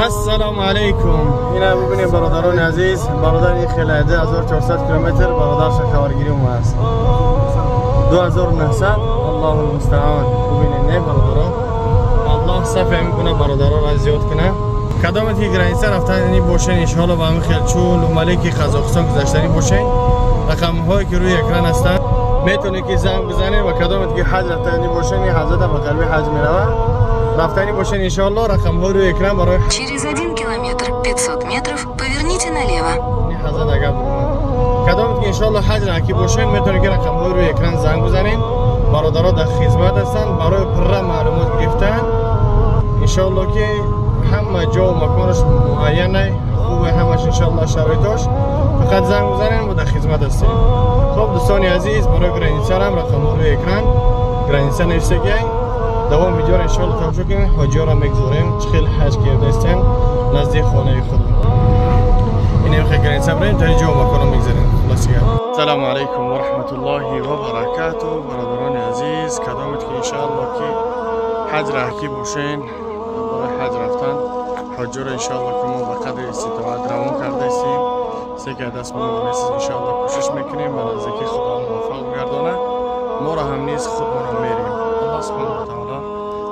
Ассалому алайкум. Ина бибинем, бародарони азиз, бародари хеле 2400 километр бародарша хабаргирӣ омааст. 2900, Аллоҳу мустаон. Бибинем, не, бародарон. Аллоҳ сафе мекуна, бародаронро зиёд куна. Кадоме ки граница рафтани бошен, иншоалло, ба ҳамин хел чул малики Қазоқистон гузаштанӣ бошен, рақамҳое ки рӯи экран ҳастанд, метавонед ки занг бизанед. Ва кадоме ки ҳаҷ рафтанӣ бошен, ин ҳазрата ба қалби ҳаҷ меравад, рафтанӣ бошен, иншоалло, рақамҳои рӯи экран барои Через 1 километр 500 метров поверните налево. Ин ҳазрат агар буромад. Кадоме ки иншоалло ҳаҷ раки бошен, метавонед ки рақамҳои рӯи экран занг бизанед. Бародаро дар хизмат ҳастанд барои пурра маълумот гирифтан. Иншоалло, ки ҳама ҷо маконаш муайяне, хубе ҳамаш, иншоалло, шароитош. Фақат занг бизанем, мо дар хизмат ҳастем. Хоб, дӯстони азиз, барои границарам рақамҳо рӯи экран, граница нависагиай. Давом видеоро иншоалло тамошо кунем, ҳоҷиёро мегузорем, чӣ хел ҳаҷ кардастем назди хонаи худо. Инем хел граница бирем, дар ҷо маконро мегзарем. Хулосига, ассалому алайкум ва раҳматуллоҳи ва баракату. Бародарони азиз, кадомед ки иншоалло ки ҳаҷ раҳкӣ бошен, барои ҳаҷ рафтан, ҳоҷиро иншоалло ки мо ба қадри иститоат равон кардаистем. Се ки даст мо нест, иншоалло, кӯшиш мекунем, ба наздики Худо муваффақ бигардонад моро ҳам низ, худмонро мерем. Аллоҳ субҳанаҳу ва таоло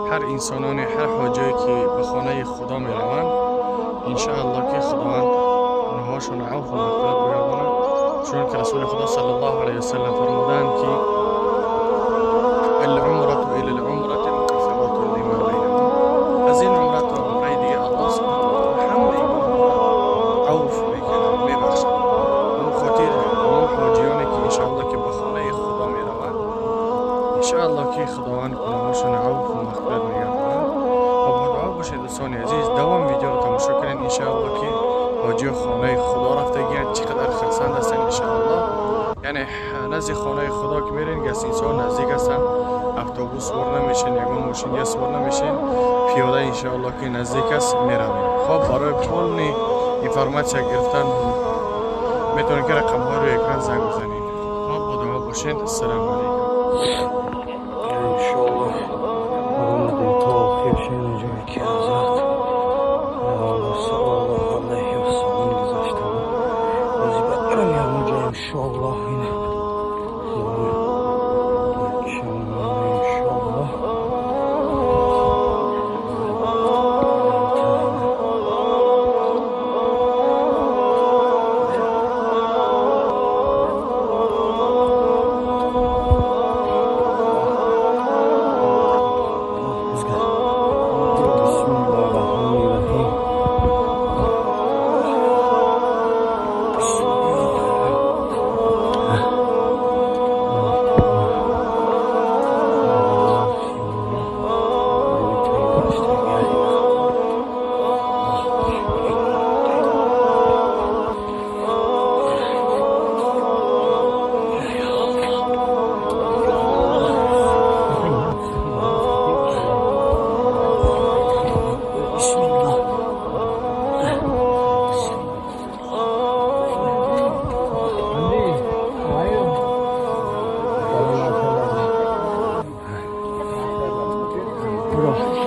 ҳар инсононе, ҳар ҳоҷие ки ба хонаи Худо мераванд, иншоалло ки Худованд гуноҳҳошонро афву мағфират бигардонад, чун ки Расули Худо саллаллоҳу алайҳи васаллам фармуданд, ки العمرة إلى العمرة مكفرات لما بينهما. Аз ин умра то умраи дига Аллоҳ субҳанаҳу ва таоло ҳамаи гуноҳҳоро авф мекунад, мебахшад. Он хотир ҳамон ҳоҷиёне ки иншоалло ки ба хонаи Худо мераванд, иншоалло ки Худованд гуноҳҳошонро афву мағфират мегардонад. Ва бо дуо бошед, дӯстони азиз. Давом видеоро тамошо кунед. Иншоалло ки ҳоҷиё хонаи Худо рафтагиянд, чӣ қадар хурсанд ҳастанд, иншоалло. Яъне назди хонаи Худо ки мерен, гостиницаҳо наздик ҳастанд, автобус сувор намешен, ягон мошиния сувор намешен, пиёда, иншоалло, ки наздик аст, меравем. Хоб, барои полный информация гирифтан метавонед ки рақамҳои рӯи экран занг бизанед. Хоб, бо дуо бошед. Ассалому алайкум. Иншоаллоҳ, омадем то охир шин ҷое ки ҳазрат Пайғамбар саллаллоҳу алайҳи васаллам гузашта буд. Бози барам ягон ҷо, иншоаллоҳ, ина иншоаллоҳ. Бисмиллоҳир-раҳмонир-раҳим. Bismillah.